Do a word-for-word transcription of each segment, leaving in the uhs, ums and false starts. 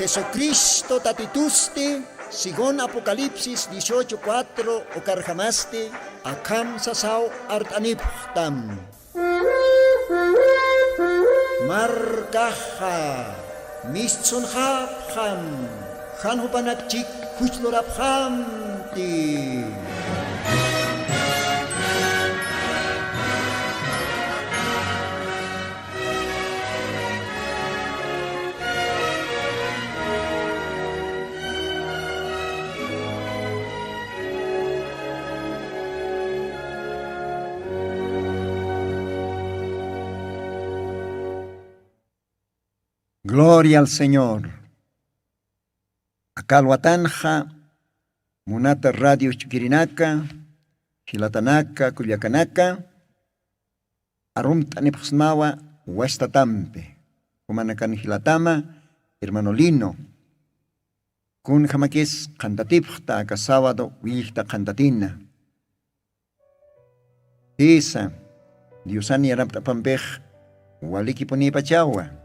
Jesucristo Tatitusti, según Apocalipsis dieciocho cuatro, ukarjamasti akham sasaw art'anipxtam. Markaxa mistsunxapxam, jan jupanakchik juchlurapxamti. Gloria al Señor. Aka alwatanxa munata radio ch'ukirinaka, jilatanaka, kullakanaka, arumt'anipxsmawa wastatampi, jumanakan jilatama, hermano Lino. Kunjamakis qhantatipxta aka sábado willjta qhantatina. Jisa, Diosan yanapt'apampix walikipunïpachawa.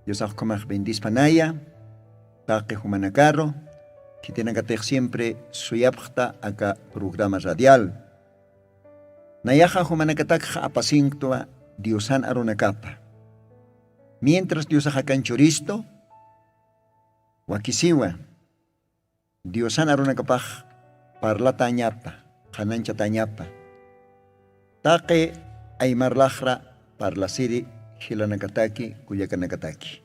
Diosax ukhamax bendispanaya, taqi jumanakaru, khitinakatix siempre suyapxta aka programa radial. Nayaxa jumanakatakxa apasinktwa Diosan arunakapa. Mientras Diosax akan churistu, wakisiwa, Diosan arunakapax parlatäñapa, qhanañchatäñapa. Taqi aymar laxra parlasiri jilanakataki, kullakanakataki.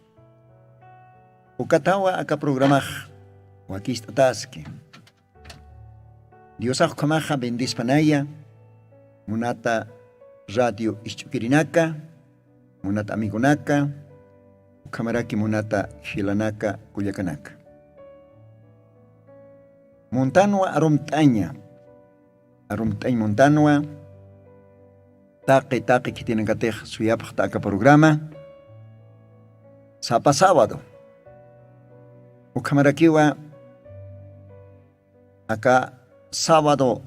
Ukatawa aka programax wakist'ataski. Diosax ukhamaxa bendispanaya, munata radio isch'ukirinaka, munata amigonaka, ukhamaraki munata jilanaka, kullakanaka. Muntanwa arumt'aña, arumt'añ muntanwa, taqi taqi khitinakatix suyapxta aka programa, sapa sábado. Ukhamarakiwa aka sábado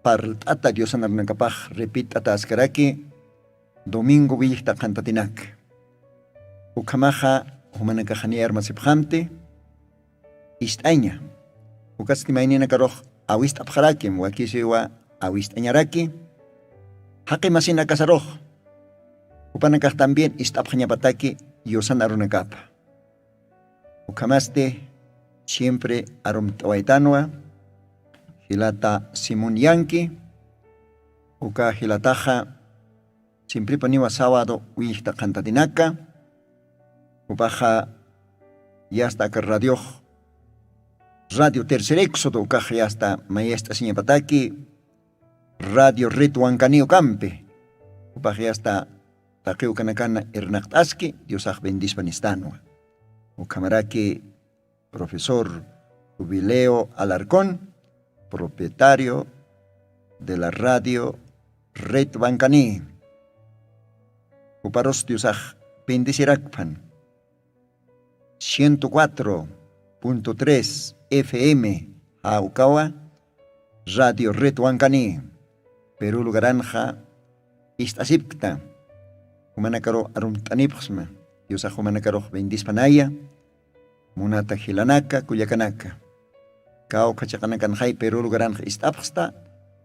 parlt'ata Diosan arunakapax repit'ataskaraki, domingo willjta qhantatinaka. Ukhamaxa jumanakax janiy armasipxamti, ist'aña. Ukatsti mayninakarux awist'apxarakim, wakisiwa awist'añaraki, jaqi masinakasarux. Jupanakax también ist'apxañapataki Diosan arunakapa. Ukhamasti siempre arumt'awaytanwa, jilata Simón Yanqui, uka jilataxa siemprepaniwa sábado willjta qhantatinaka, jupaxa yasta aka radiox, Radio Tercer Éxodo ukax yasta mayest'asiñapataki, Radio Red Wankani ukampi, jupax yasta taqi ukanakana irnaqt'aski, Diosax bendispa nistanwa. Ukhamaraki profesor Jubileo Alarcón, propietario de la radio Red Wankani. Juparus Diosax bendicirakpan. Ciento cuatro punto tres F M, jawkawa Radio Red Wankani, Perú lugaranxa ist'asipkta, jumanakaru arumt'anipxsma, Diosax jumanakarux bendispanaya, munata jilanaka, kullakanaka. Kawkha chiqanakanxay Perú lugaranxa ist'apxsta,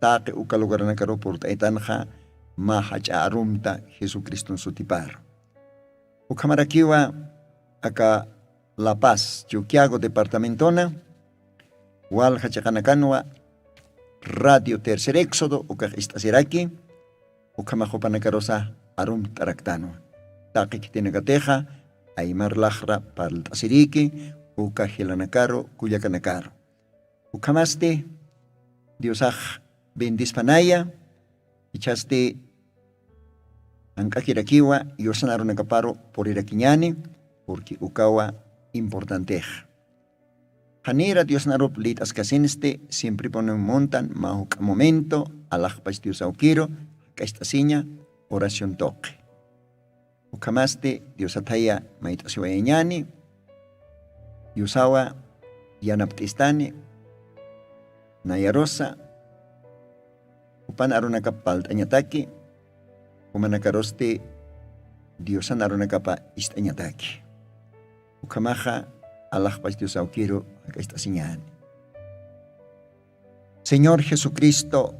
taqi uka lugaranakaru purt'aytanxa, mä jach'a arumta Jesucriston sutiparu. Ukhamarakiwa aka La Paz, Chuquiago departamentona, walja chiqanakanwa Radio Tercer Éxodo ukax ist'asiraki, ukhamax jupanakarusa arumt'araktanwa. Taqi khitinakatixa aymar laxra parlt'asiriki, uka jilanakaru, kullakanakaru. Ukhamasti Diosax bendispanaya, ichhasti jank'akirakiwa Diosan arunakaparu purirakiñani, porque ukawa importantex. Janira Diosan arup lït'askasinsti, siemprepuni muntan mä juk'a momento, alaxpach Dios awkiru jak'acht'asiña oración tuqi. Ukhamasti Diosathaya mayt'asiwayañani, Diosawa yanapt'istani, nayarusa jupan arunakap palt'añataki, jumanakarusti Diosan arunakapa ist'añataki. Ukhamaxa Alaxpach Dios awkiru jak'acht'asiñäni. Señor Jesucristo,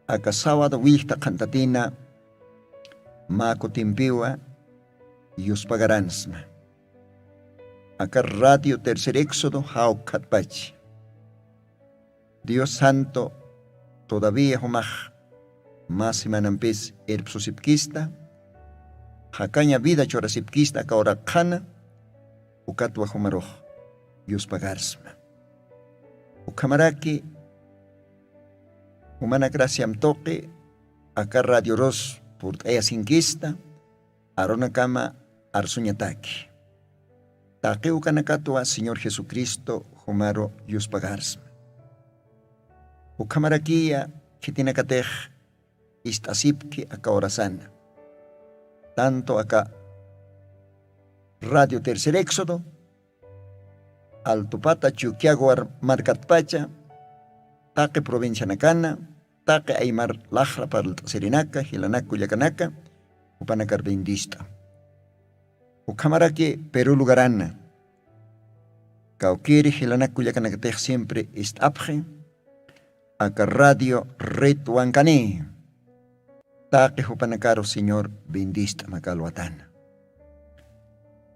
aka sábado willkta qhantatina mä kutimpiwa yuspagaransma. Aka Radio Tercer Éxodo jawkhatpach. Dios Santo, todavía jumax mä semanampis irpsusipkista, jakaña vida churasipkista aka uraqxana, ukatwa jumarux yuspagarsma. Ukhamaraki, jumana graciam tuqi, aka radiorus purt'ayasinkista, arunakama arsuñataki. Taqi ukanakatwa Señor Jesucristo jumaru yuspagarsma. Ukhamarakiya khitinakatix ist'asipki aka urasana. Tanto aka Radio Tercer Éxodo, Altupata Chukiaguar markatpacha, taqi provincianakana, taqi aymar laxra parlt'asirinaka, jilanak kullakanaka, jupanakar bendist'a. Ukhamaraki Perú lugarana, kawkiri jilanak kullakanakatix siempre ist'apxi, aka radio Red Wankani. Taqi jupanakaru Señor bendist'am aka alwatana.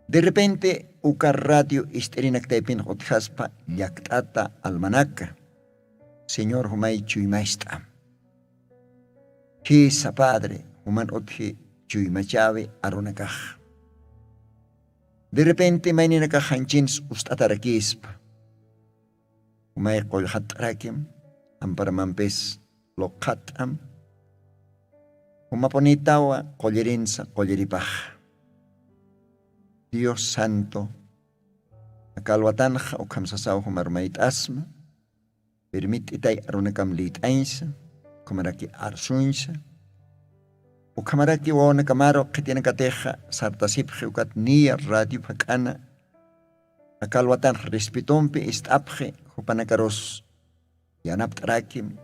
De repente, uka radio ist'irinakataypinx utjaspa llakt'ata almanaka. Señor jumay chuymast'am. Jisa Padre, juman utji chuymachäwi arunakax. De repente, mayninakax janchins ust'atarakispa. Jumay qullxatt'arakim, amparamampis luqxatt'am. Jumapunitawa qullirinsa qulliripax. Dios Santo, aka alwatanxa ukham sasaw jumar mayt'asma, permit'itay arunakam liyt'añsa, ukhamaraki arsuñsa. Ukhamaraki wawanakamaru khitinakatixa sartasipxi ukat niya radio phak'ana, aka alwatanx respetompi ist'apxi, jupanakarus yanapt'arakim.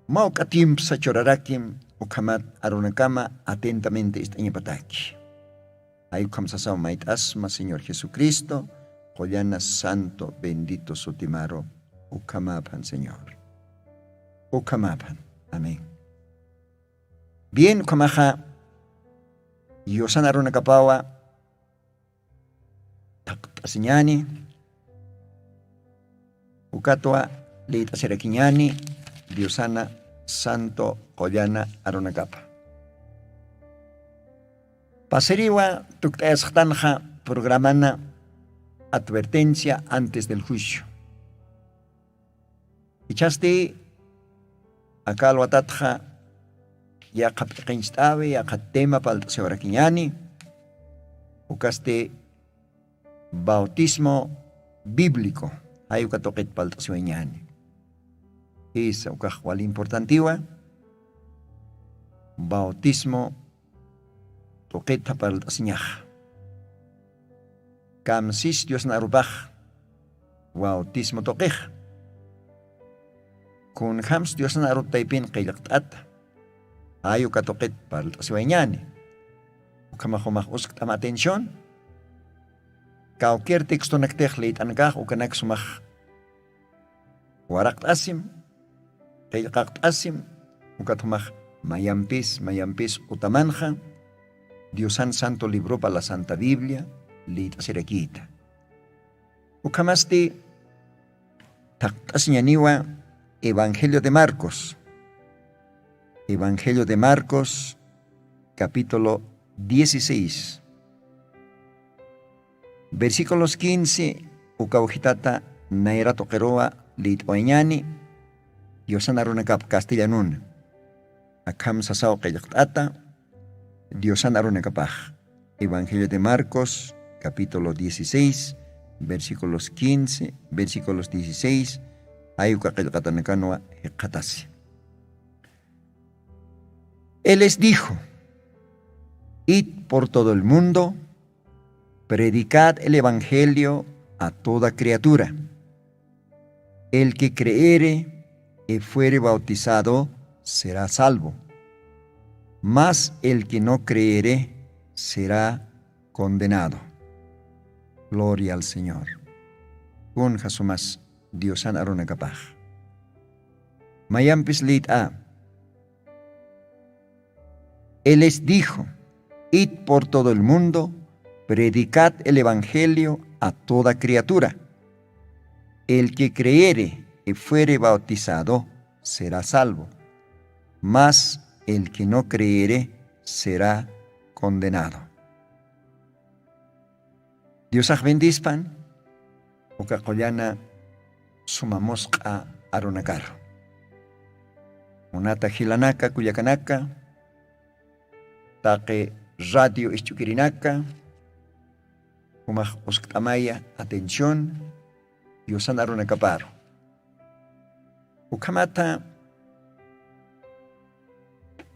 Mawk'a tiempo sachurarakim, ukhamat arunakama atentamente ist'añapataki. Jay ukham sasaw mayt'asma Señor Jesucristo, qullana santo bendito sutimaru, ukhamaphan Señor. Ukhamaphan. Amén. Bien, ukhamaxa, yusan arunakapawa, thaqt'asiñani, ukatwa liyt'asirakiñani, Diosana santo qullana arunakapa. Pasiriwa tukt'ayasxtanxa programana Advertencia antes del juicio. Ichhasti aka alwatatxa yaqha p'iqincht'awi, yaqha tema palt'asiwarakiñani, ukasti bautismo bíblico, jay uka tuqit palt'asiwañani. Jisa, ukax wali importantiwa, bautismo tuqitxa parlt'asiñaxa. Kamsis Diosna arupax bautismo tuqix. Kunjams Diosna arup taypin qillqt'ata. Jay uka tuqit parlt'asiwayñani. Ukhamax jumax uskt'am atención. Cualquier textonaktix liyt'ankax ukanak sumax waraqt'asim, qillqaqt'asim, ukat jumax mayampis, mayampis utamanxa, Diosan santo libropa la Santa Biblia, liyt'asirakïta. Ukhamasti, thaqt'asiñaniwa Evangelio de Marcos. Evangelio de Marcos, capítulo dieciséis. Versículos quince, uka ujitata nayra tuqiruwa liyt'awayañani, Diosan arunakap castellanuna. Akham sasaw qillqt'ata, Diosan arunakapax. Evangelio de Marcos, capítulo dieciséis, versículos quince, versículos dieciséis, jay uka qillqatanakanwa jikxatasi. Él les dijo: "Id por todo el mundo, predicad el evangelio a toda criatura. El que creere y fuere bautizado será salvo, mas el que no creere será condenado". Gloria al Señor. Kun jasumas Diosan arunakapax. Mayampis lït'a. Él les dijo: "Id por todo el mundo, predicad el evangelio a toda criatura. El que creyere y fuere bautizado será salvo, mas el que no creyere será condenado". Diosax bendispan uka qullana suma musq'a arunakaru. Munata jilanaka, kullakanaka, taqi radio isch'ukirinaka, jumax uskt'amaya atención Diosan arunakaparu. Ukhamata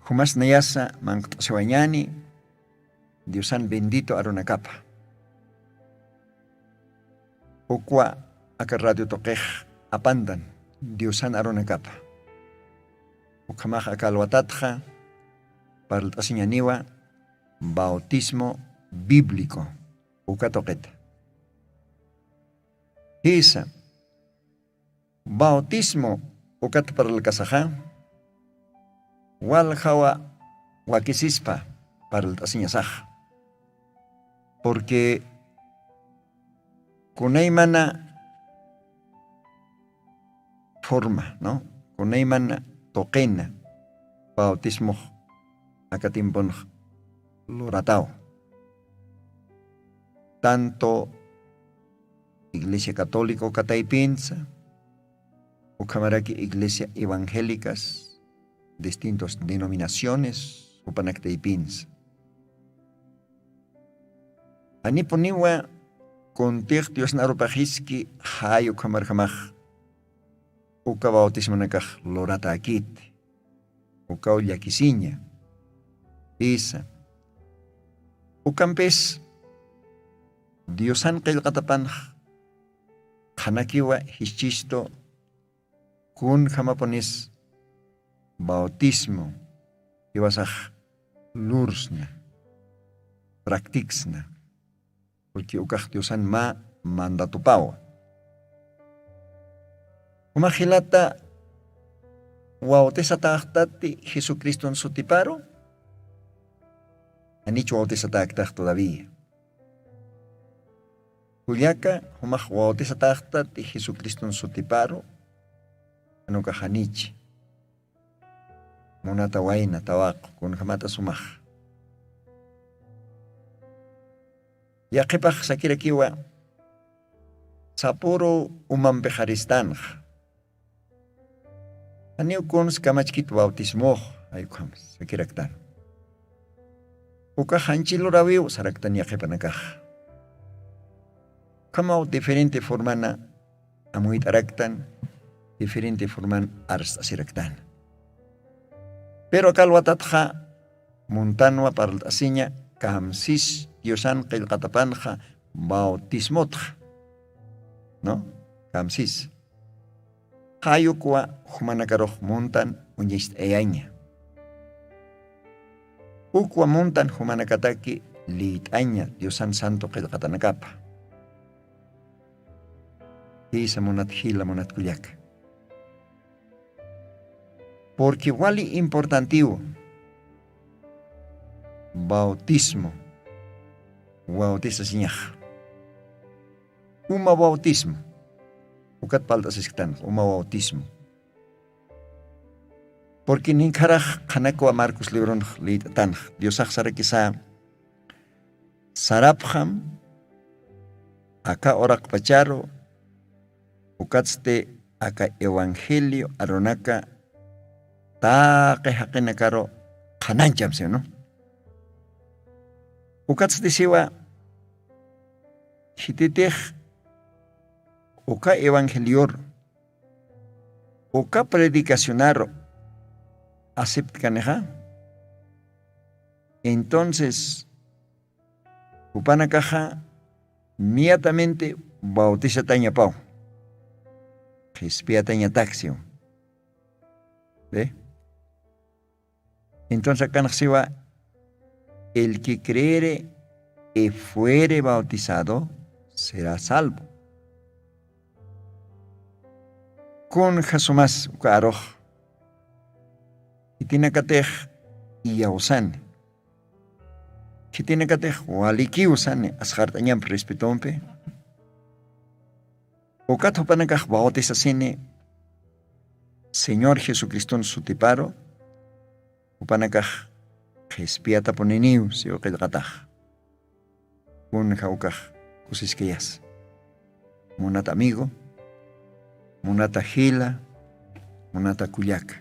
jumas nayasa manqt'asiwañani Diosan bendito arunakapa. Ukwa aka radio tuqix apantan Diosan arunakapa. Ukhamax aka alwatatxa parlt'asiñaniwa bautismo bíblico uka tuqita. Jisa, bautismo ukat parlkasaxa, waljawa wakisispa parlt'asiñasaxa. Porque kunaymana forma, ¿no? Kunaymana tuqina bautismox aka tiemponx lurataw. Tanto Iglesia Católica uka taypinsa, ukhamaraki iglesia evangélicas, distintas denominaciones, jupanak taypinsa. Janipuniwa kuntix Diosnarupaxiski jay ukhamarjamax uka bautismonakax luratäkiti. Ukaw llakisiña. Jisa. Ukampis Diosan qillqatapanx qhanakiwa jischhistu kunjamapunis bautismo jiwasax lursna, practicsna. Porque ukax Diosan mä mandatupawa. Jumax jilata, ¿bautisatäxtati Jesucriston sutiparu? Janich bautisatäktax todavía. Kullaka, ¿jumax bautisatäxtati Jesucriston sutiparu? Jan ukax janich. Munata wayna tawaqu, kunjamata sumax. Yaqhipax sakirakiwa, sapüru umampixaristanxa. Janiw kuns kamachkit bautismox, jay ukham sakiraktan. Ukax janchi luräwiw saraktan yaqhipanakax. Ukhamaw diferente formana amuyt'araktan, diferente forman arst'asiraktan. Pero aka alwatatxa muntanwa parlt'asiña, kamsis Diosan qillqatapanxa bautismotxa, ¿no? Kamsis. Jay ukwa jumanakarux muntan uñacht'ayaña. Ukwa muntan jumanakataki liyt'aña Diosan santo qillqatanakapa. Jisa munat jila, munat kullaka. Porque wali importantiw bautismo, bautisasiñax. Uma bautismo. Ukat palt'asisktan, uma bautismo. Porque ninkharax qhanakwa Marcos libronx liyt'atanx, Diosax sarakisa, sarapxam aka uraqpacharu, ukatsti aka evangelio arunaka taqi jaqinakaru qhanancham siw, ¿no? Ukatsti siwa, khititix uka evangelior, uka predicacionaru aceptkanixa, entonces jupanakaxa inmediatamente bautisatañapaw, qhispiyatañataksiw. ¿Ve? Entonces akanx siwa, el que creere y fuere bautizado será salvo. Kun jasumas uka arux, khitinakatix iyawsani, khitinakatix walikiw sani asxart'añampi respetompi, ukat jupanakax bautisasini Señor Jesucriston sutiparu, jupanakax qhispiyatapuniniw siw qillqatax. Kun jawkax kusiskayas, munat amigo, munata jila, munata kullaka.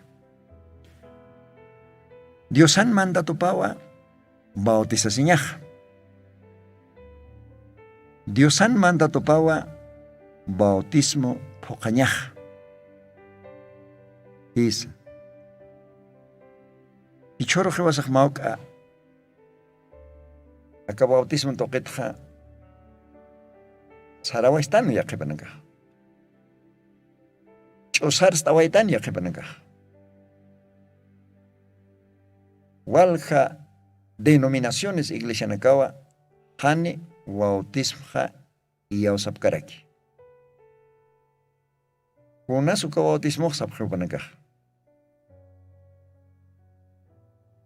Diosan mandatupawa bautisasiñaxa. Diosan mandatupawa bautismo phuqañaxa. Jisa, ichhuru jiwasax mawk'a aka bautismo tuqitxa sarawastan yaqhipanakax, ch'usarst'awaytan yaqhipanakax. Walja denominaciones iglesianakawa jani bautismoxa iyawsapkaraki. Kunas uka bautismox sapxiw panakax,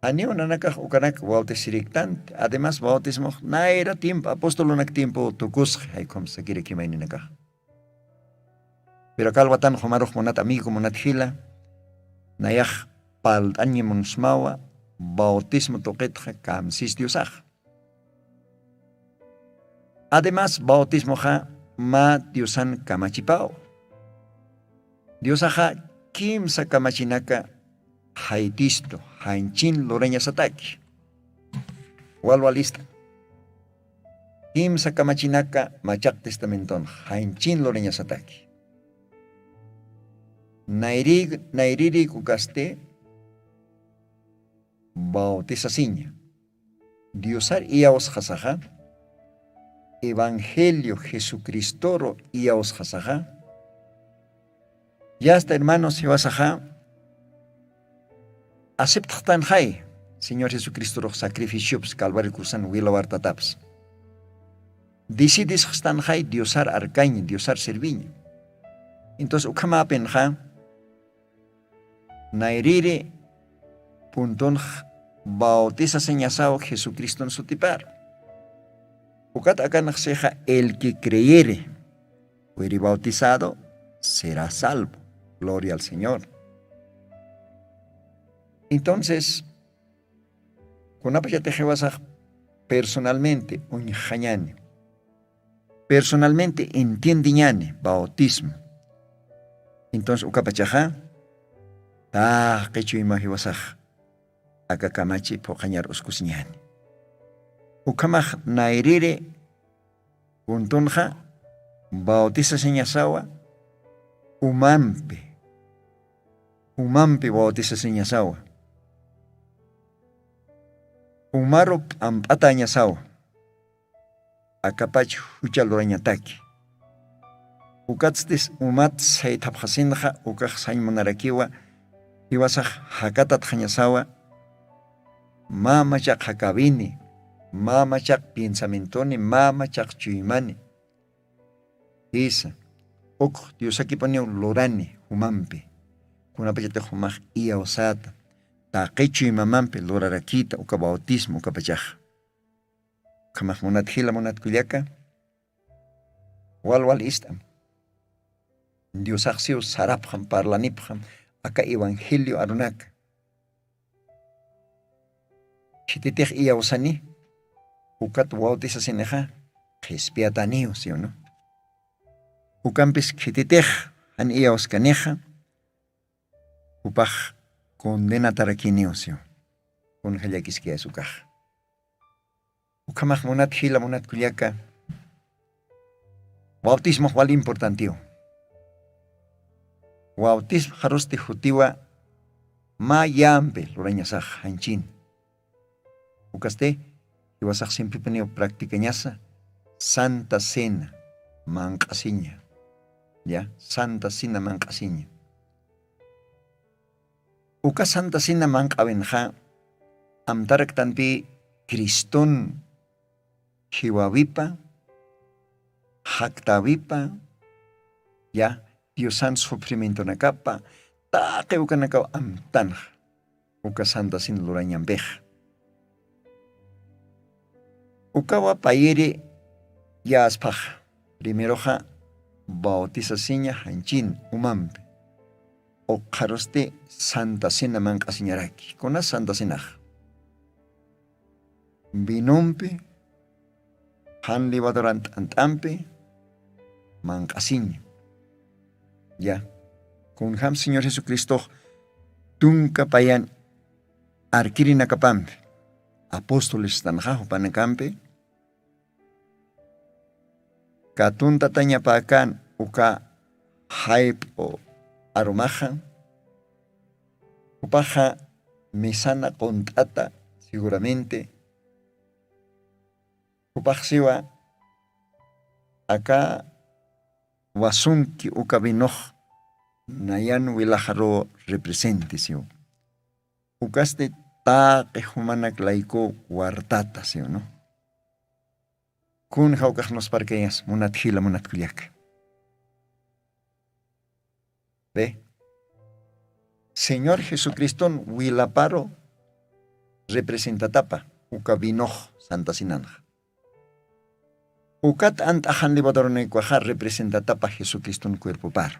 janiw nanakax ukanak bautisiriktanti. Además bautismox nayra tiempo apostolunak tiempo tukusxi jaykhumsa sakirakimayninakax. Pero kalwatan jumarux munat amigo munat jila, nayax palt'añimunsmawa bautismo tuqitxa kamsis diosax. Además bautismoxa mä diosan kamachipaw. Diosaxa kimsa kamachinaka jaytistu janchin lurañasataki. Walwalista, kimsa kamachinaka machaq testamenton janchin lurañasataki. Nayri nayrirïkukasti bautisasiña, diosar iyawsxasaxa, evangelio jesucristoru iyawsxasaxa. Yasta hermanos jiwasaxa, aceptxtanxay señor jesucristorux sacrificiops calvario cruzan wilawartatapsa, decidisxtanxay diosar arkaña diosar serviña. Entonces ukhamäpinxa nayriri puntunx bautisasiñasaw jesucriston sutipar. Ukat akanxsixa el que creyere fuere bautizado será salvo. Gloria al señor. Entonces kunapachatix jiwasax personalmente uñjañani, personalmente entiendeñani bautismo. Entonces ukapachaxa taqi chuyma jiwasax aka kamachi phuqhañar uskusiñani. Ukhamax nayriri puntunxa bautisasiñasawa umampi, umampi bautisasiñasawa, umaru p'amp'atañasawa akapach jucha lurañataki. Ukatstis umat saythapxasinxa ukax sañ munarakiwa jiwasax jakatatxañasawa mä machaq jakawini, mä machaq piensamientoni, mä machaq chuymani. Jisa, ukx diosakipuniw lurani jumampi. Kunapachatix jumax iyawsäta taqi chuymamampi lurarakïta uka bautismo ukapachaxa. Ukhamax munat jila munat kullaka, walwal ist'am. Diosaxsiw sarapxam parlanipxam aka evangelio arunaka. Khititix iyawsani ukat bautisasinixa qhispiyataniw siw no? Ukampis khititix jan iyawskanixa jupax condenatarakiniw siw. Kunja llakiskayas ukax. Ukhamax munat jila munat kullaka, bautismox wali importantiw. Bautismo jarusti jutiwa mä yampi lurañasax janchin. Ukasti jiwasax simpipuniw practicañasa santa cena manq'asiña. Ya santa cena manq'asiña. Uka santa cena manq'awinxa amtaraktanpi criston jiwawipa jaktawipa, ya, diosan sufrimientonakapa taqi ukanakaw amtanxa uka santasin lurañampixa. Ukawa payiri yaspaxa, primeroxa bautisasiña janchin umampi, ukxarusti santasina manq'asiñaraki. Kuna santasinaxa vinompi jan levaduran t'ant'ampi manq'asiña. Ya, kunjam señor jesucristox tunka payan arkirinakapampi apóstoles tanxaxupanakampi katuntatañapäkan uka jayp'u arumaxa. Jupaxa misana qunt'ata seguramente. Jupaxsiwa aka wasunki uka vinox nayan wilaxaruw representesiw. Ukasti taqi jumanak layku wartata siwnu. Kun jawkax nusparkayas munat jila munat kullaka. Ve, señor jesucriston wilaparu representatapa uka vinox santasinanxa. Ukat ant'axan levaduranaykuxa representatapa jesucriston cuerpoparu.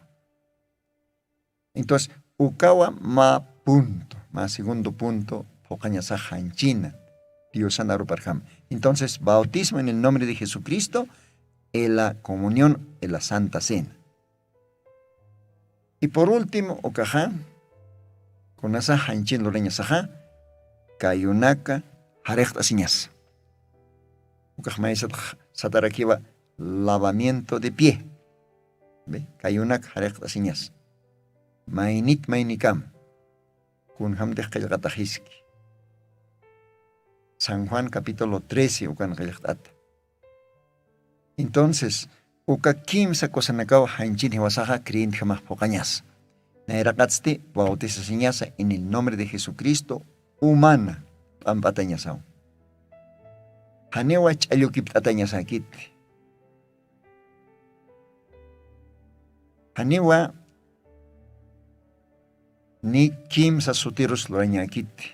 Entonces ukawa mä punto mä segundo punto phuqañasax janchina diosan aruparjama. Entonces bautismo en el nombre de jesucristo, en la comunión, en la santa cena. Y por último ukaxa kunasa janchin lurañasaxa kayunaka jariqt'asiñasa. Ukax maysatx satarakiwa lavamiento de pie. Kayunaka jariqt'asiñasa maynit maynikam. Kunjamtix qillqataxiski san juan capítulo trece ukan qillqt'ata. Entonces uka kimsa kusanakaw janchin jiwasaxa creyentjamax phuqañasa. Nayraqatsti bautisasiñasa en el nombre de jesucristo umana p'amp'atañasaw. Janiwa ch'allukipt'atañasakiti. Janiwa ni kimsa sutirus lurañakiti.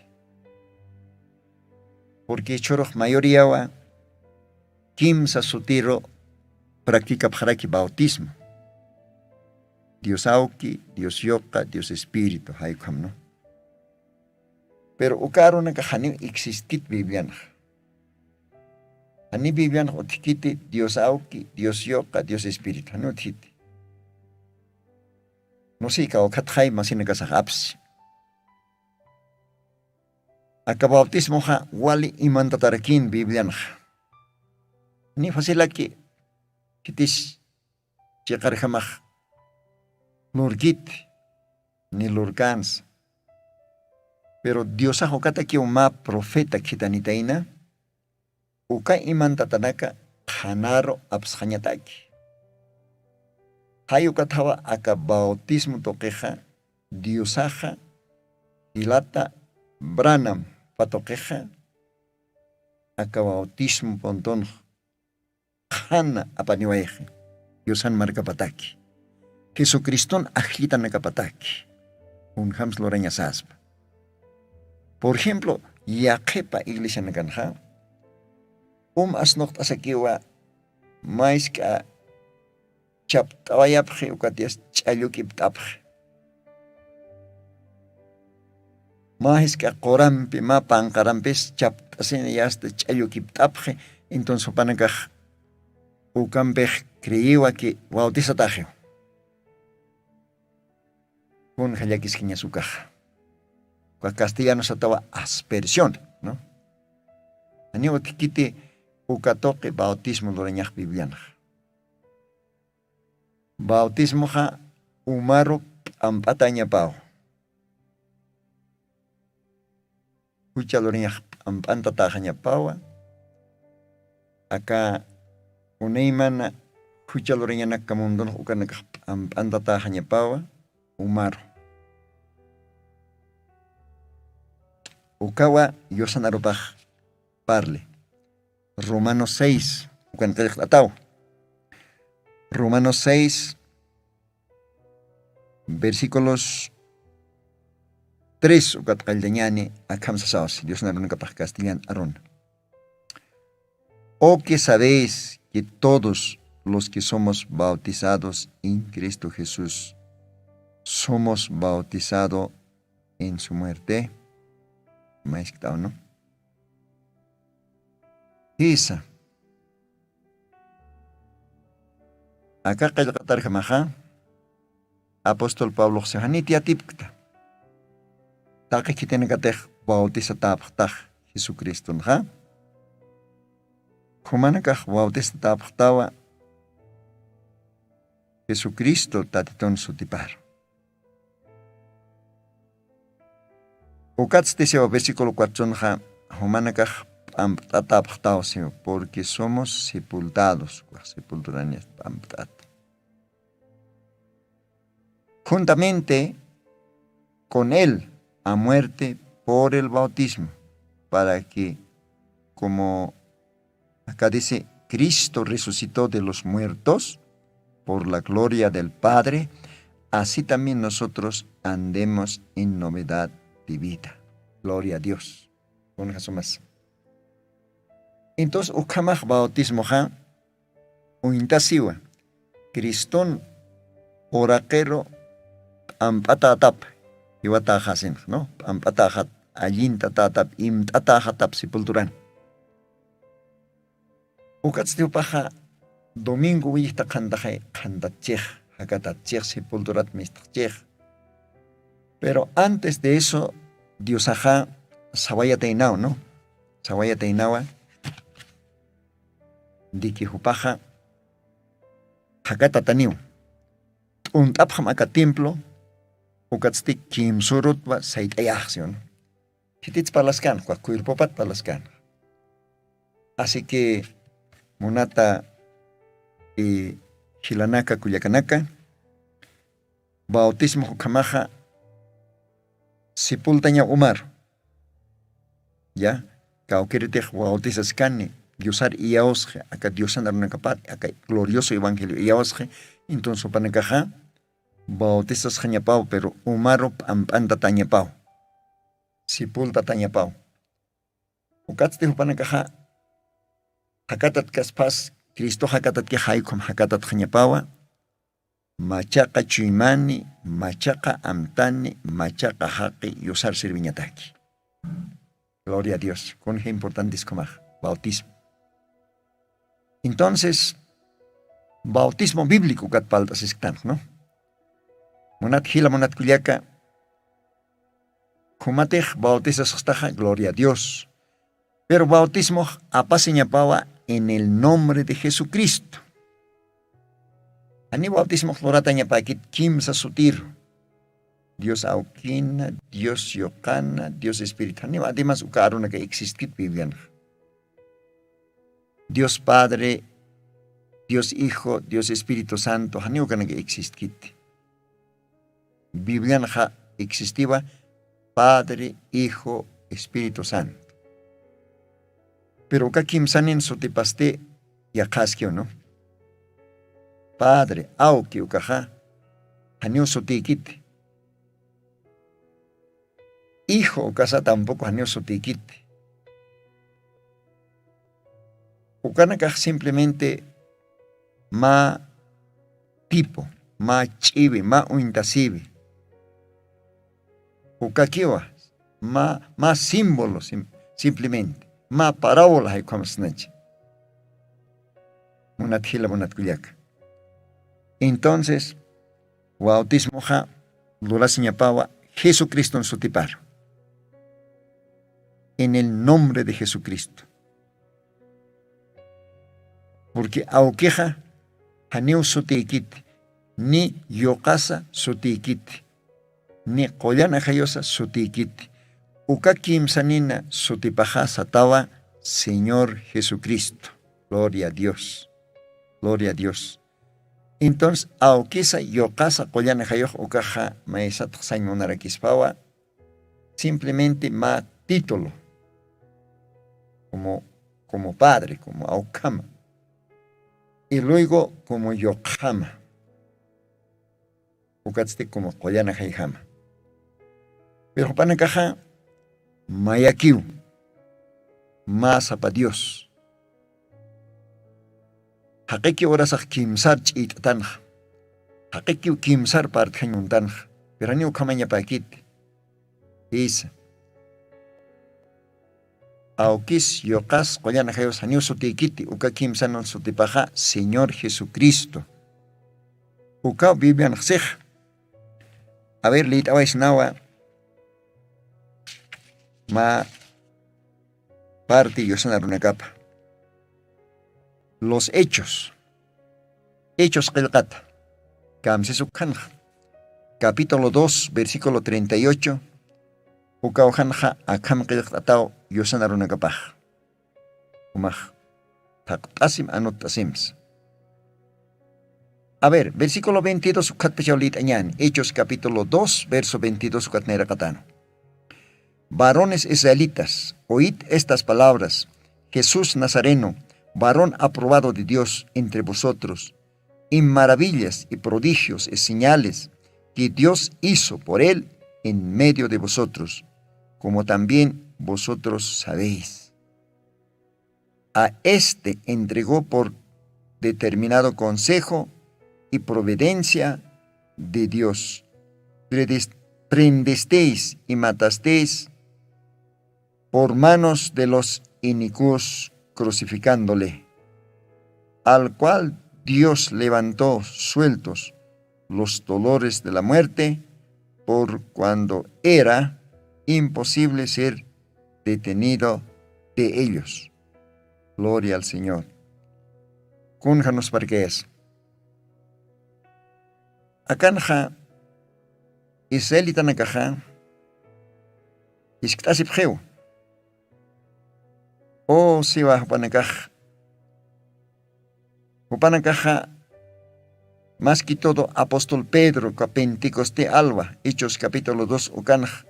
Porque chhurux mayoriawa kimsa sutiru practicapxaraki bautismo. Dios awki, dios yuqa, dios espíritu jaykhamnu. Pero uka arunaka janiw existit biblianxa. Janiw biblianxa utkiti dios awki, dios yuqa, dios espíritu janiw utkiti. Nusika ukhatxay masinakasax apsi. Aka bautismoxa wali imantatarakïn biblianxa. Ni facilaki khitis chiqarjamax lurkiti ni lurkänsa. Pero diosax ukatakiw mä profeta khitanitayna uka imantatanaka qhanaru apsxañataki. Jay ukathawa aka bautismo tuqixa diosaxa jilata branam patuqixa aka bautismo puntunx qhana apaniwayxi diosan markapataki jesucriston ajllitanakapataki kunjams lurañasaspa. Por ejemplo yaqhipa iglesianakanxa um asnuqt'asakiwa maysk'a chapt'awayapxi ukatiyas ch'alluk'ipt'apxi. Mä jisk'a qurampi mä panqarampis chapt'asini yasta ch'allukipt'apxi. Entonces jupanakax ukampix creyiwa que bautisataxiw. Kunja llakiskiñas ukaxa uka castellano satawa aspersión. Janiw utkiti uka tuqi bautismo lurañax biblianxa. Bautismoxa umaru p'amp'atañapaw. Jucha lurañax p'amp'antataxañapawa. Aka unaymana jucha lurañanaka mundunx ukanakax p'amp'antataxañapawa umaru. Ukawa yusan arupax parli. Romanos seis ukan qillqt'ataw. Romanos seis, versículos tres ukat qalltañani akham sasawas, Diosna runakapax castellan aruna. O que sabéis que todos los que somos bautizados en Cristo Jesús, somos bautizado en su muerte. Mayskt'aw, ¿no? Jisa. Aka qillqatarjamaxa apóstol Pablox siw janit yatipkta. Taqi khitinakatix bautizatäpxtax Jesucristonxa. Jumanakax bautizatäpxtawa Jesucristo Tatitun sutiparu. Ukatsti siwa versículo cuatronxa, jumanakax p'ampt'atäpxtaw siwa, porque somos sepultados, ukax sepulturanias p'ampt'ata. Juntamente con él a muerte por el bautismo, para que, como acá dice, Cristo resucitó de los muertos por la gloria del Padre, así también nosotros andemos en novedad de vida. Gloria a Dios. Kunjäsumas. Entonces, ukhamax bautismoxa uñtasiwa, Criston uraqiru p'amp'atätap, jiwatäxasinx, ¿no? P'amp'atäxat, allintatätap, imt'atäxatap sepulturan. Ukatsti jupaxa domingo willixta qhantaxay, qhantatchix, jakatatchix, sepulturat mistxchix. Pero antes de eso, Diosaxa sawayataynaw, ¿no? Sawayataynawa de que jupaxa jakatataniw. T'unt'apxam aka templo, ukatsti kimsürutwa sayt'ayaxsiw, ¿no? Khitits parlaskan, uka cuerpopat parlaskan. Así que, munata, eh, jilanaka, kullakanaka, bautismo ukhamaxa sepultaña umaru. Ya, kawkïritix bautizaskani, Diosar iyawsxi, aka Diosan arunakapar, aka glorioso evangelio iyawsxi, entonces jupanakaxa bautizasxañapaw, pero umaru p'amp'antatañapaw, sepultatañapaw. Ukatsti jupanakaxa jakatatkaspas, Cristo jakatatkix jaykhum jakatatxañapawa, machaqa chuymani, machaqa amtani, machaqa jaqi yusar sirviñataki. Gloria a Dios. Kunja importantiskumax bautismo. Entonces, bautismo bíblico ukat palt'asisktanx, ¿no? Munat jila, munat kullaka, jumatix bautizasxtaxa, gloria a Dios. Pero bautismox apasiñapawa en el nombre de Jesucristo. Janiw bautismox luratañapäkit kimsa sutiru. Dios awkina, Dios yuqana, Dios Espíritu. Janiw además uka arunaka existkit Biblianxa. Dios Padre, Dios Hijo, Dios Espíritu Santo, janiw ukanaka existkit. Biblianxa existiwa Padre, Hijo, Espíritu Santo. Pero uka kimsanin sutipasti yaqhaskiw, ¿no? Padre, awki ukaxa, janiw sutïkiti. Hijo ukasa tampoco janiw sutïkiti. Ukanakax simplemente mä tipo, mä ch'iwi, mä uñtasiwi. Ukakiwa, mä, mä símbolo sim-, simplemente, mä parábola jaykham sinachi. Munat jila, munat kullaka. Entonces, bautismoxa lurasiñapawa Jesucriston sutiparu. En el nombre de Jesucristo. Porque awkixa janiw sutïkiti, ni yuqasa sutïkiti, ni qullan ajayusa sutïkiti. Uka kimsanina sutipaxa satawa Señor Jesucristo. Gloria a Dios. Gloria a Dios. Entonces, awkisa, yuqasa, qullan ajayux ukaxa maysatx sañ munarakispawa, simplemente mä título, como, como padre, como awkhama. Y luego como yuqjama, ukatsti como qullan ajayjama. Pero jupanakaxa mayakiw mä sapa dios. Jaqikiw urasax kimsar ch'iyt'tanxa. Jaqikiw kimsar partjañ muntanxa. Pero janiw ukhamañapäkiti. Jisa. Awkis yuqas qullan ajayus janiw sutiykiti uka kimsanun sutipaxa señor jesucristo. Ukaw biblianxsix. A ver liyt'awaysnawa. Mä parti yusana runakapa. Los hechos. Hechos qillqata. Kamsis ukhanxa capítulo dos versículo treinta y ocho. Ukawxanxa akham qillqt'ataw yusana runakapax. Umax thaqt'asim anutt'asimsa. A ver versículo veintidós ukhatpachaw lït'añäni hechos capítulo dos verso veintidós ukatnayraqatanu. Varones israelitas, oid estas palabras. Jesús nazareno, varón aprobado de dios entre vosotros, en maravillas y prodigios y señales que dios hizo por él en medio de vosotros, como también vosotros sabéis. A este entregó por determinado consejo y providencia de dios. Prendisteis y matasteis por manos de los inicuos crucificándole, al cual dios levantó sueltos los dolores de la muerte, por cuando era imposible ser detenido de ellos. Gloria al señor. Kunja nusparkayas? Akanxa israelitanakaxa iskt'asipxiw. O siwa jupanakax jupanakaxa mas que todo apóstol pedro ka pentecoste alwa hechos capítulo dos ukanxa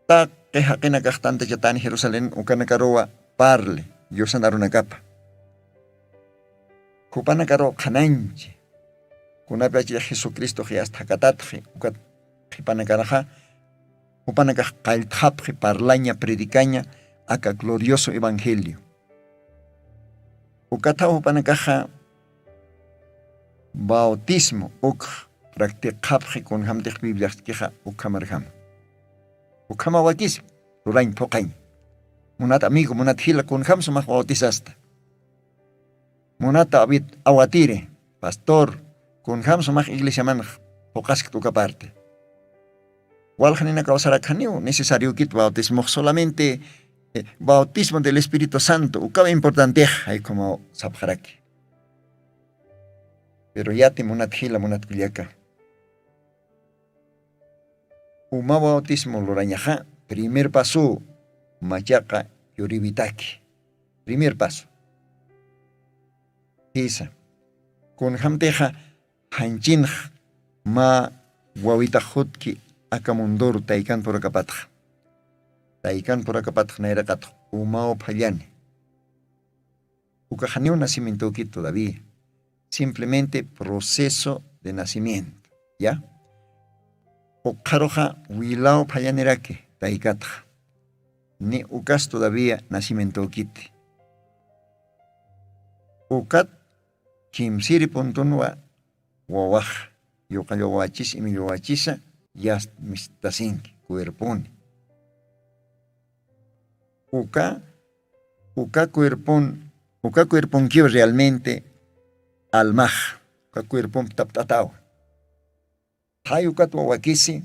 taqi jaqinakax tantachatani jerusalén ukanakaruwa parli yusan arunakapa. Jupanakaruw qhanañchi kunapachix jesucristox yasta jakatatxi ukat qhipanakaraxa jupanakax qalltxapxi parlaña predicaña aka glorioso evangelio. Ukathaw jupanakaxa bautismo ukx practiqxapxi kunjamtix bibliaxtkixa ukhamarjama. Ukhama wakisi rurañ phuqañ. Munat amigo munat jila kunjam sumax bautisasta? Munata awit awatiri pastor kunjam sumax iglesiamanx phuqaskta uka parte? Walxanina kawsarakxaniw necesariokit bautismox solamente bautismo del espíritu santo ukaw importantex jaykhuma sapxaraki. Pero yati munat jila munat kullaka uma bautismo lurañaxa primer paso machaqa yuriwitaki. Primer paso jisa kunjamtixa janchinx mä wawitax jutki aka mundur taykan purakapatxa. Taykan purakapatxa nayraqatx umaw phallani. Ukaxaniw nacimientoki todavía simplemente proceso de nacimiento ya. Ukxaruxa wilaw phallaniraki taykatxa ni ukas todavía nacimientokiti. Ukat kimsiri puntunwa wawax yuqallwawachis imillwawachisa yast mistasinki cuerponi. Uka uka cuerpon uka cuerponkiw realmente almax uka cuerpompi tapt'atawa. Jay ukatwa wakisi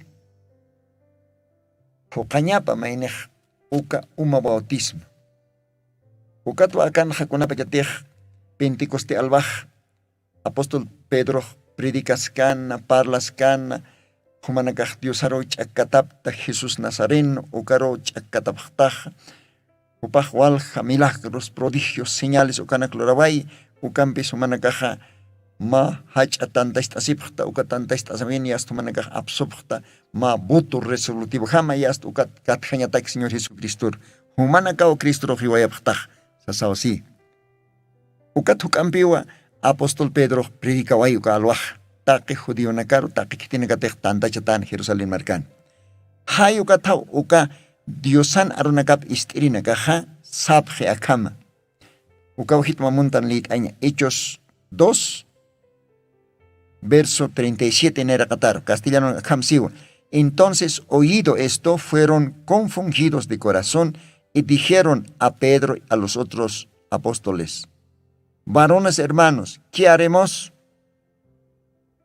phuqhañapa maynix uka uma bautismo. Ukatwa akanxa kunapachatix pentecoste alwax apóstol pedrox predicaskäna parlaskana jumanakax diosaruw ch'akkatapta jesús nazareno ukaruw ch'akkatapxtaxa. Jupax walja milagros prodigios señales ukanak luraway ukampis jumanakaxa mä jach'a tantacht'asipxta uka tantacht'asawin yasta jumanakax apsupxta mä voto resolutivojama yasta ukat katjañatak señor jesucristor jumanakaw cristorux jiwayapxtax sasaw si. Ukat juk'ampiwa apóstol Pedrox predicaway uka alwax, taqi judionakaru taqi khitinakatix tantachatän Jerusalén markan. Jay ukathaw uka Diosan arunakap ist'irinakaxa sapxi akhama. Ukaw jitma muntan liyt'aña Hechos dos, verso treinta y siete niraqataru, castellano akham siwa. Entonces, oído esto, fueron confundidos de corazón y dijeron a Pedro y a los otros apóstoles: "Varones hermanos, ¿qué haremos?".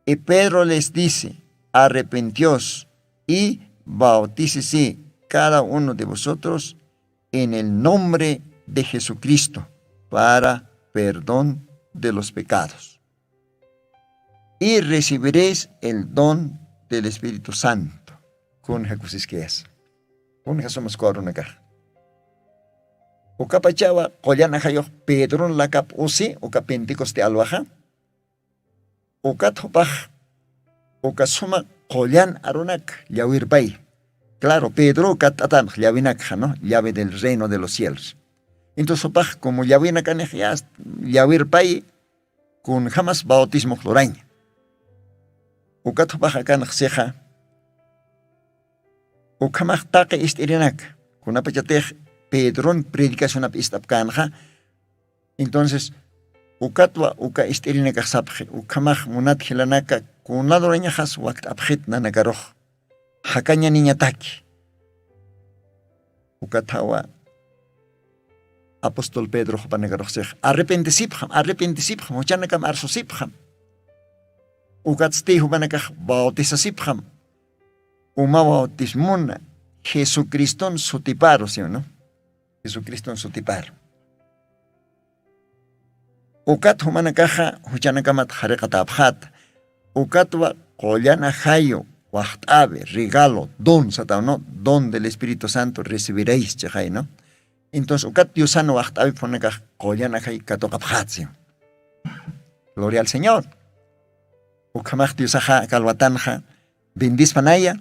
Y Pedro les dice: "Arrepentíos y bautícese cada uno de vosotros en el nombre de Jesucristo para perdón de los pecados, y recibiréis el don del Espíritu Santo". Kunja kusiskayas, kunja sumas kuarunakax. Ukapachawa qullan ajayux Pedron lakap usi uka Pentecoste alwaxa. Ukat jupax uka suma qullan arunak llawirpay. Claro, Pedro ukat t'atanx llawinakxa, ¿no? Llave del reino de los cielos. Entonces jupax como llawinakanix ya llawirpay, kunjamas bautismox luraña. Ukat jupax akanx sixa, ukhamax taqi ist'irinaka, kunapachatix Pedron predicacionap ist'apkänxa. Entonces ukatwa uka ist'irinakax sapxi, ukhamax munat jilanaka, kuna lurañaxas wakt'apxit nanakarux, jakañaniñataki. Ukathawa apóstol Pedro jupanakarux six: "Arrepentesipxam, arrepentesipxam, juchanakam arsusipxam. Ukatsti jupanakax bautisasipxam uma bautismuna Jesucriston sutiparu", ¿sí o no? Jesucriston sutiparu. Ukat jumanakaxa juchanakamat jariqatäpxäta. Ukatwa qullan ajayu waxt'äwi, regalo, don sataw, ¿no? Don del Espíritu Santo recibiréis chixay, ¿no? Entonces ukat Diosan waxt'äwipxunakax qullan ajay katuqapxätsi. Gloria al Señor. Ukhamax Diosaxa kalwatanxa bendispanaya.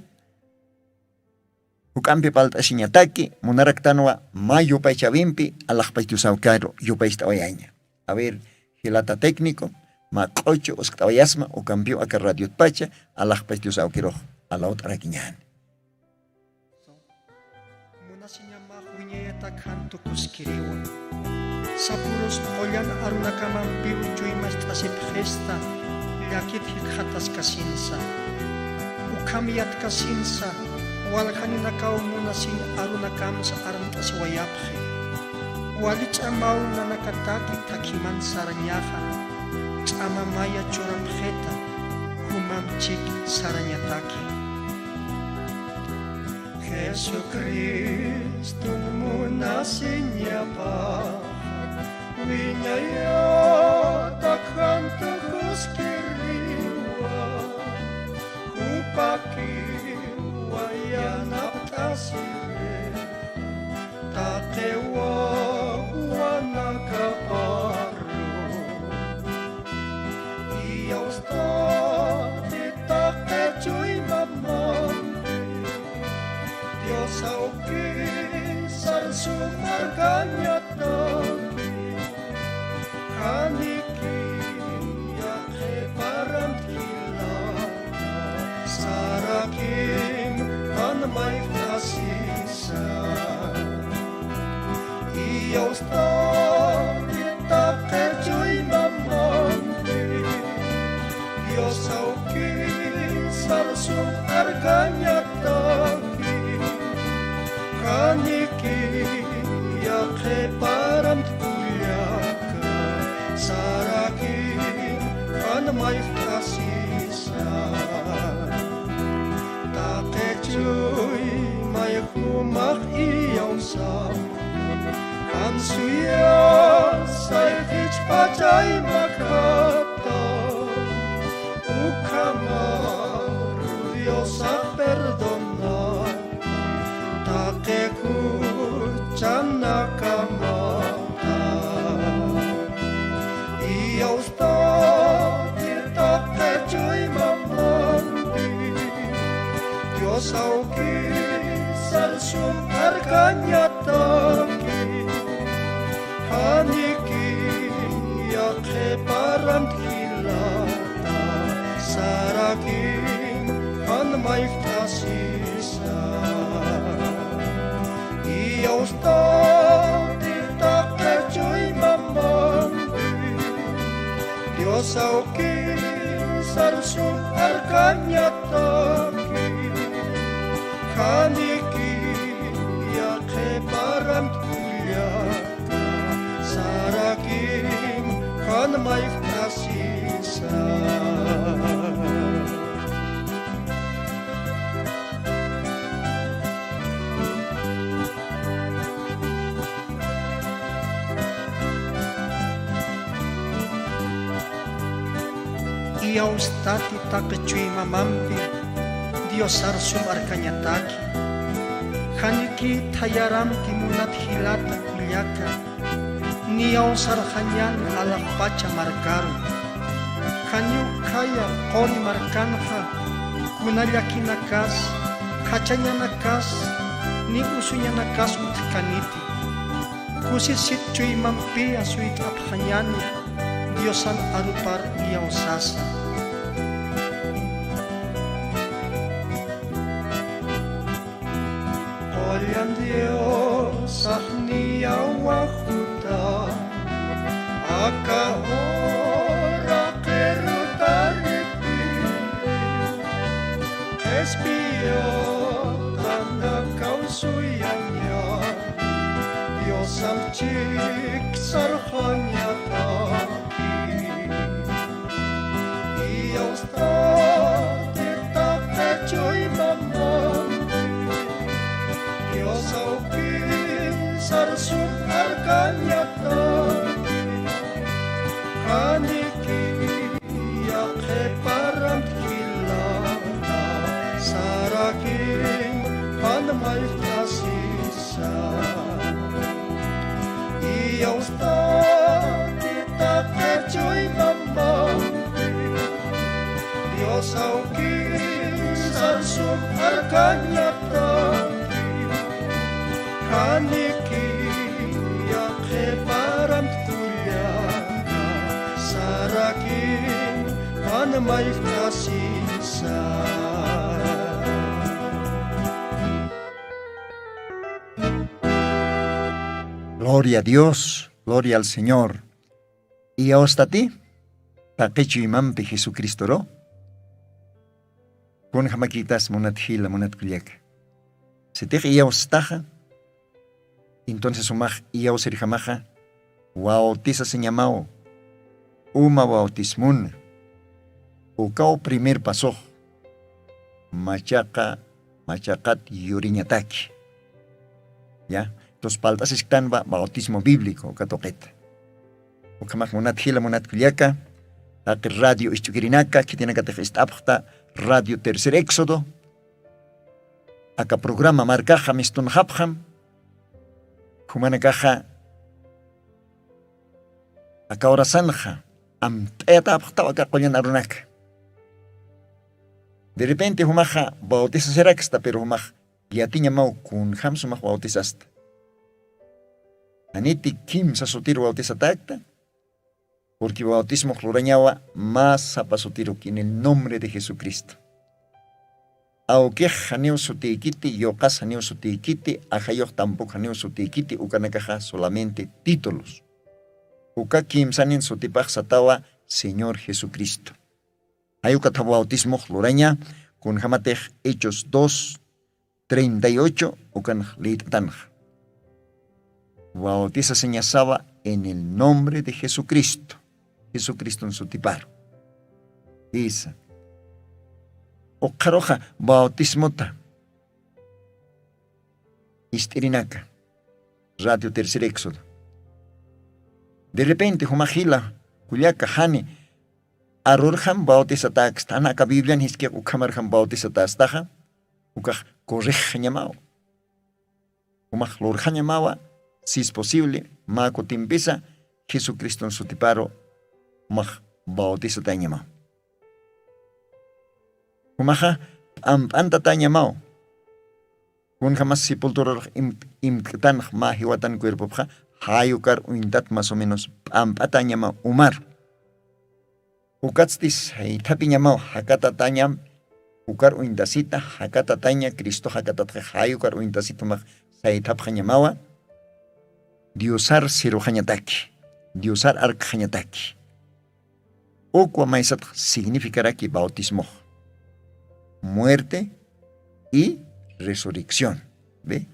Juk'ampi palt'asiñataki, munaraktanwa mä yupaychäwimpi alaxpach Dios awkiru yupaycht'awayaña. A ver, jilata técnico, mä q'uchu uskt'awayasma, ukampiw aka radiotpacha alaxpach Dios awkirux alawt'arakiñäni. Munasiñamax wiñayatak jan tukuskiriwa. Sapürus qullan arunakamampiw chuymacht'asipxista, llakit jikxataskasinsa. Ukham yatkasinsa, waljaninakaw munasiñ arunakamsa armt'asiwayapxi. Wali ch'amaw nanakataki thakhiman sarañaxa, ch'ama maya churapxita, jumam chik sarañataki. Jesucriston munasiñapaxa, wiñayatak jan tukuskiriwa, jupakiwa yanapt'asiri, taqi wawanakaparu. Iyawstati taqi chuymamampi, Dios awki sarsum arkañataki, janikiya qhiparamtkila, sarakim jan mayjt'asisa. Iyawstati taqi chuymamampi, Dios awki sarsum arkañataki, janikiya qhiparamtkullaka, sarakim jan mayjt'asisa. Taqi chuymay jumax iyawsam, jan suyasay jichhpachaymakata, ukhamaru Diosax perdona taqi juchanakamata. Iyawstati taqi chuymamampi, Dios awki sarsum arkañataki, janikiya qhiparam mayjt'asisa. Iyawstati taqi chuymamampi Diosar sum arkañataki. Janiki thayaramki munat jilata kullaka. Niyawsarxañäni alaxpacha markaru. Janiw khaya quri markanxa kuna llakinakas, qhachañanakas, ni usuñanakas utjkaniti. Kusisit chuymampiya suyt'apxañäni Diosan arupar niyawsasa. Qullan Diosax niyawaxuta, aka uraqir taripiri, qhispiyuqtana kawsuyaña, Diosamp chiksarxañataki. Iyawstati taqi chuymamampi, Dios awkisar sum arkañataki. Janiki yaqhiparamp jilata, sarakin pan mayjt'asis. Iyawstati taqi chuymamampi, Dios awkisar sum arkañataki. Janiki yaqhiparamp kullaka, sarakin pan mayjt'asisa. Gloria a Dios, gloria al Señor. Iyawstati taqi chuymampi Jesucristoru? Kunjamakïtas munat jila, munat kullaka. Sitix iyawstaxa, entonces jumax iyawsirjamaxa, bautisasiñamaw, uma bautismuna. Ukaw primer pasox, machaqa, machaqat yuriñataki. Ya, entonces palt'asisktanwa bautismo bíblico uka tuqita. Ukhamax munat jila, munat kullaka, taqi radio isch'ukirinaka, khitinakatix ist'apxta Radio Tercer Éxodo, aka programa markaxa mistunxapxam, jumanakaxa aka horasanxa amt'ayatäpxtaw aka qullan arunaka. De repente jumaxa bautisasiraksta, pero jumax yatiñamaw kunjam sumax bautisasta. Janiti kimsa sutir bautisatäkta, porque bautismox lurañawa mä sapa sutiruk, en el nombre de Jesucristo. Awkix janiw sutiykiti, yuqas janiw sutiykiti, ajayux tampoco janiw sutiykiti, ukanakaxa solamente títulos. Uka kimsanin sutipax satawa Señor Jesucristo. Jay ukat bautismox luraña, kunjamatix Hechos dos, treinta y ocho, ukanx liyt'atanxa. Bautisasiñasawa en el nombre de Jesucristo. Jesucriston sutiparu. Isa. Ukxaruxa bautismota ist'irinaka. Radio Tercer Éxodo. De repente, juma jila, kullaka, jani arurjam bautisatäksta, jan aka Biblian jiskix ukhamarjam bautisatästaxa, ukax correjxañamaw. Jumax lurjañamawa, si es posible, mä kutimpisa Jesucriston sutiparu jumax bautisatäñamaw. Jumaxa p'amp'antatäñamaw. Kunjamas sepulturarux im-, imt'ktanx mä jiwatan cuerpopxa, jay ukar uñtat más o menos p'amp'atäñamaw umar. Ukatsti saythapiñamaw jakatatañam, ukar uñtasita jakatataña, Cristo jakatatxa jay ukar uñtasita jumax saythapxañamawa, Diosar siruxañataki, Diosar arkxañataki. Ukwa maysatx significaraki bautismox, muerte y resurrección. ¿Ve?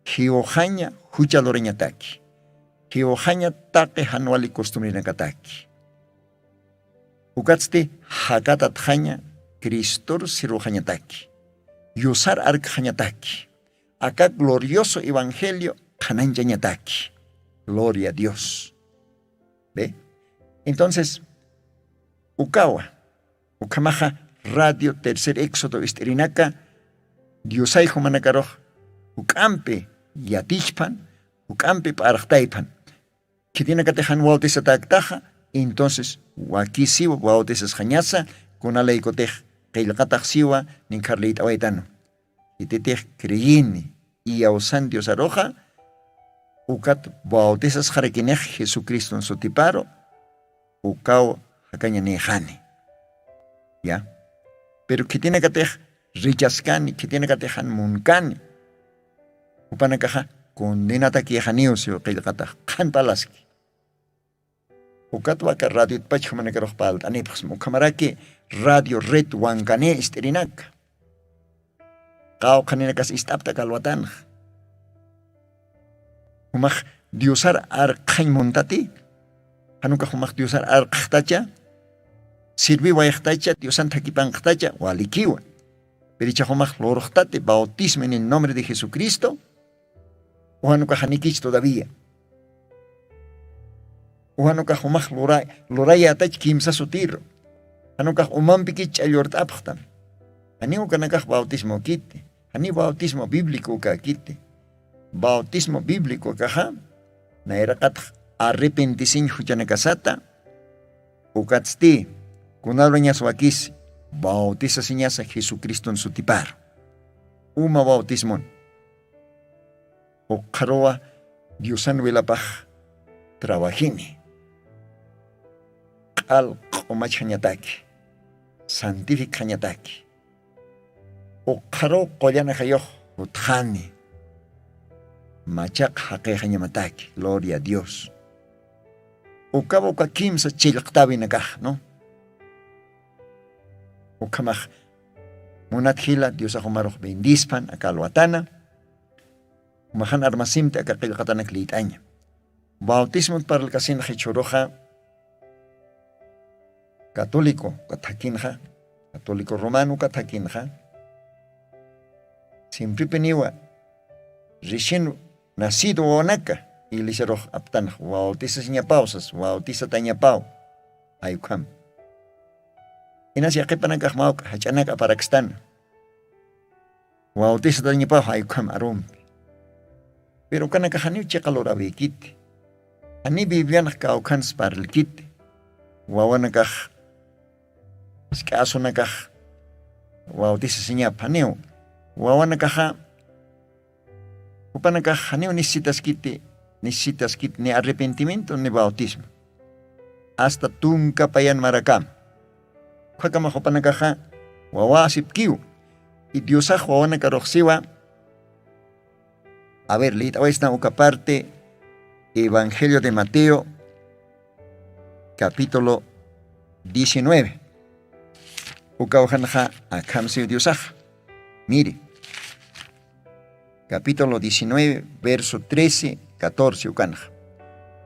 Jiwxaña jucha lurañataki. Jiwxaña taqi jan wali costumbrenakataki. Ukatsti jakatatxaña cristor siruxañataki, yusar arkxañataki, aka glorioso evangelio qhananchañataki. Gloria a Dios. Ve, entonces ukawa, ukhamaxa radio tercer éxodo ist'irinaka diosay jumanakarux juk'ampi yatichpan, juk'ampi p'arxtaypan. Khitinakatix jan bautizatäktaxa, entonces wakisiwa bautisasxañasa, kunalaykutix qillqataxsiwa ninkharliyt'awaytanu. Khititix creyini iyawsan diosaruxa, ukat bautisasxarakinix jesucriston sutiparu, ukaw jakaña nixani. Ya. Pero khitinakatix rechaskani, khitinakatix jan munkani, jupanakaxa condenatakixaniw siw qillqatax qhanpalaski. Ukatwaka radiotpach jumanakarux palt'anipxsma ukhamaraki radio red wankani ist'irinaka. Qawqhaninakas ist'apta kalwatanxa. Jumax diosar arqxañ muntati? Janukax jumax diosar arqxtacha? Sirviwayxtacha diosan thakipanqxtacha? Walikiwa. Piricha jumax lurxtati bautismo en el nombre de jesucristo? Ujanukax janikich todavía? Ujanukax jumax lurayätach kimsa sutiru? Janukax umampikich ch'allurt'apxtam? Janiw ukanakax bautismokiti. Janiw bautismo bíblico ukakiti. Bautismo bíblico kaxa nayraqatx arrepentisiñ juchanakasata. Ukatsti kunalwañas wakisi bautisasiñasa jesucriston sutiparu. Uma bautismon. Uqharuwa diosan wilapax trabajini. Q'al q'umachxañataki, santifikxañataki. Uqharuw qullan ajayux jutxani. Machaq jaqixañamataki gloria a dios. Ukaw uka kimsa chillqtäwinakax no. Ukhamax munat jila diosax umarux bendispan aka alwatana. Umaxan armasimti aka qillqatanak liyt'aña. Bautismot parlkasinxa jichhuruxa católico uka thakinxa, católico romano uka thakinxa, simpripiniwa recién nacido wawanaka iglesiarux aptanxa bautisasiñapaw sas bautisatañapaw. Jaykham inas yaqipanakax mawk jach'anak aparakstana. Bautisatañapaw jaykham arumpi. Pero ukanakax janiw chiqa lurawikiti. Janiw biblianax kawkhansa parlkiti. Wawanakax isk'asunakax bautisasiñap janiw. Wawanakaxa jupanakax janiw necesitaskiti, necesitaskiti ni arrepentimiento ni bautismo. Asta tunka payan marakama. Ukhakama jupanakaxa wawasipkiw. Y diosax wawanakaruxsiwa. A ver liyt'awaysna uka parte. Evangelio de mateo capítulo diecinueve. Uka ujanxa akhamsiw diosax. Miri, capítulo diecinueve verso trece catorce ukanxa.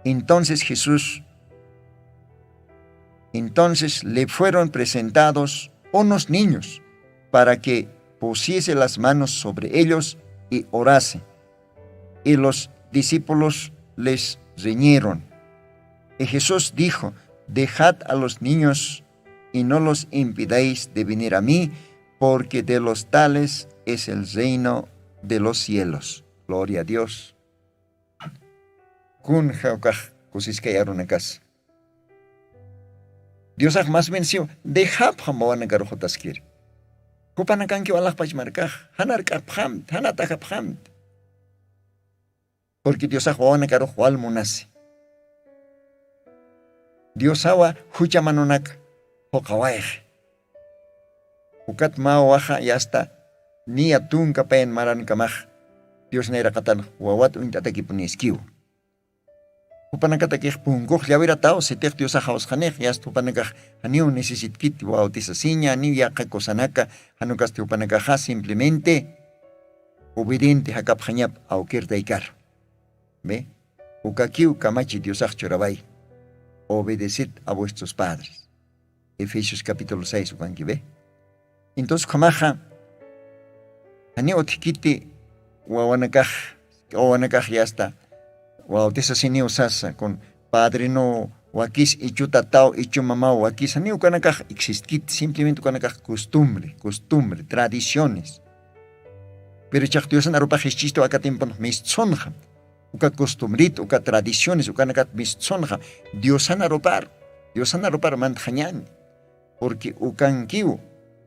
Entonces jesús entonces le fueron presentados unos niños para que pusiese las manos sobre ellos y orase. Y los discípulos les riñeron. Y jesús dijo, dejad a los niños y no los impidáis de venir a mí, porque de los tales es el reino de los cielos. Gloria a dios. Kunja ukax kusiskay arunakas. Diosax mas bien siw dejapxam wawanakaruxutaskir. Jupanakankiw alaxpach markax janark'apxamti janat'ajapxamti. Purqui diosax wawanakarux wal munasi. Diosawa jucha manunak juqawayxi. Ukat mä wawaxa yasta niya tunka payan marankamax dios nayraqatan wawat uñt'atakipuniskiw. Jupanakatakix punkux llawirataw sitix diosax jawsxanix yasta jupanakax janiw necesitkiti bautisasiña janiw yaqha kusanaka. Janukasti jupanakaxa simplemente obediente jakapxañap awkir taykar. Ve. Ukakiw kamachi diosax churaway. Obedeced a vuestros padres. Efesios capítulo seis ukankiwi. Entonces ukhamaxa janiw utjkiti wawanakax wawanakax yasta bautizasiniw sasa kun padrinu wakis ichu tataw ichu mamaw wakis janiw ukanakax existkiti simplemente ukanakax costumbre costumbre tradiciones. Pero chax diosan arupax jischistu aka tiemponx mistsunxa uka costumbrit uka tradiciones ukanakat mistsunxa diosana rupar diosana rupar mantxañani. Purqui ukankiw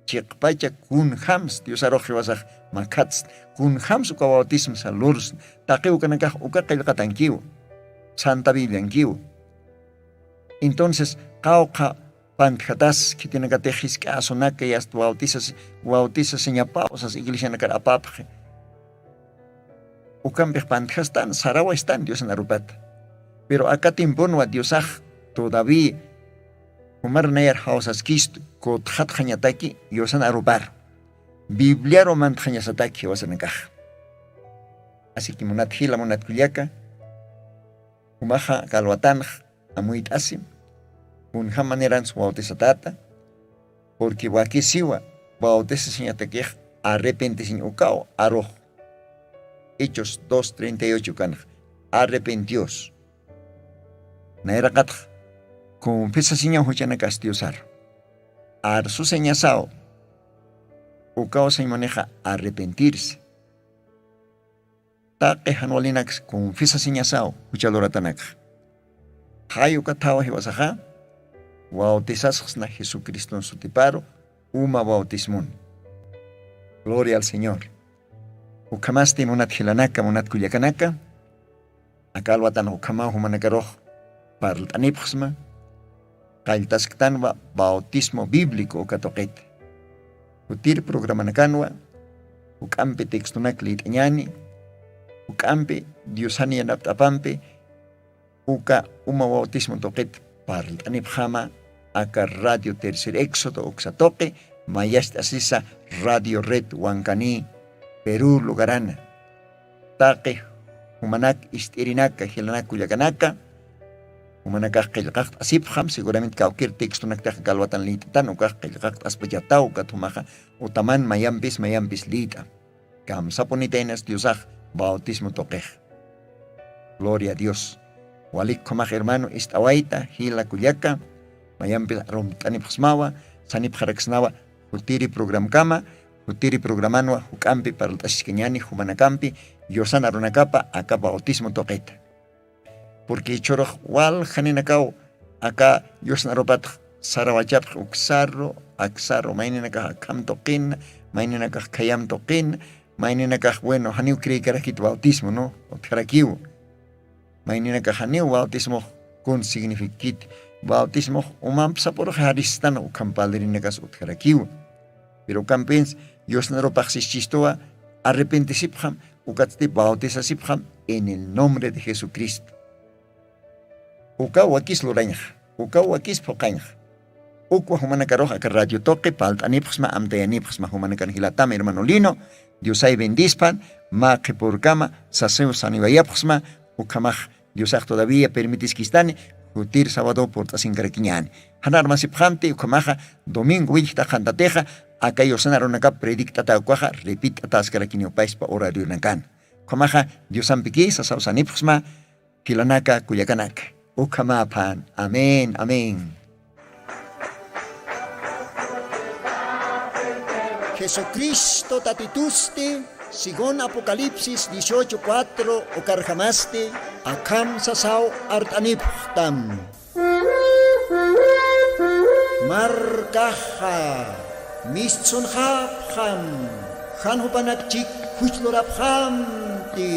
chiqpacha kunjams diosarux jiwasax makhatst kunjams uka bautismsa lursn taqiw ukanakax uka qillqatankiw santa bibliankiw. Entonces qawqha pantjatas khitinakatix jisk'asunaka yast bautisas bautisasiñapaw sas iglesianakar apapxi. Ukampix pantjastan sarawa istan diosan arupata. Pero aka timpunwa diosax todavía jumar nayar jawsaskistu kutxatxañataki diosan arupar bibliaru mantxañasataki jiwasanakax. Asiki munat jila munat kullaka jumaxa kalwatanx amuyt'asim kunjam maneransa bautisatata. Purqui wakisiwa bautisasiñatakix arrepentisiñ ukaw arux. Hechos dos treinta y ocho kanx arrepentios. Nayraqatx confesasiñaw juchanakas diosar arsusiñasaw ukaw sañmunixa arrepentirsi. Taqi janwalinaksa confesasiñasaw jucha luratanakxa. Jay uka thawa jiwasaxa bautisasxsna jesucriston sutiparu uma bautismuni. Gloria al señor. Ukhamasti munat jilanaka munat kullakanaka aka alwatan ukhamaw jumanakarux parlt'anipxsma. Qalltasktanwa bautismo bíblico uka tuqita jutir programanakanwa juk'ampi textonak lït'añani juk'ampi diosan yanapt'apampi uka uma bautismo tuqit parlt'anipxama. Aka radio tercer éxodo uksa tuqi mayacht'asisa radio red wankani perú lugarana. Taqi jumanak ist'irinaka jilanaka kullakanaka jumanakax qillqaqt'asipxam seguramente kawkir textonaktax galwatan lït'atan ukax qillqaqt'aspachataw ukat jumaxa utaman mayampis mayampis lït'a. Kamsapunitaynas diosax bautismo tuqix. Gloria a dios. Walik ukhamax hermano ist'awayta jila kullaka mayampis arumt'anipxsmawa sanipxaraksnawa jutiri programkama jutiri programanwa juk'ampi parlt'asiskañani jumanakampi diosan arunakapa aka bautismo tuqita. Purqui ichhurux waljaninakaw aka diosan arupatx sarawachapx uksaru aksaru mayninakax akham tuqina mayninakax khayam tuqina mayninakax bueno janiw creekarakit bautismo no utjarakiw. Mayninakax janiw bautismox kun signifikit bautismox umampsapurux jaristan ukham padrinakas utjarakiw. Pero ukampins diosnarupaxsischistuwa arrepentisipxam ukatsti bautisasipxam en el nombre de jesucristo. Ukaw wakis lurañxa ukaw wakis phuqañxa. Ukwa jumanakarux aka radio tuqi palt'anipxsma amtayanipxsma jumanakan jilatam hermano lino diosay bendispan mä qhipürkama sasiw saniwayapxsma. Ukhamax diosax todavía permitiskistani jutir sabado purt'asinkarakiñani. Jan armasipxamti ukhamaxa domingo willkta qhantatixa aka yusan arunakap predikt'ata ukaxa repit'ataskarakiniw payspa horarionakan. Ukhamaxa diosampiki sasaw sanipxsma jilanaka kullakanaka. Ukhamäphan amén amén. Jesucristo tatitusti según apocalipsis dieciocho cuatro ukarjamasti akham sasaw art'anipxtam. Markaxa mistsunxapxam jan jupanakchik juchlurapxamti.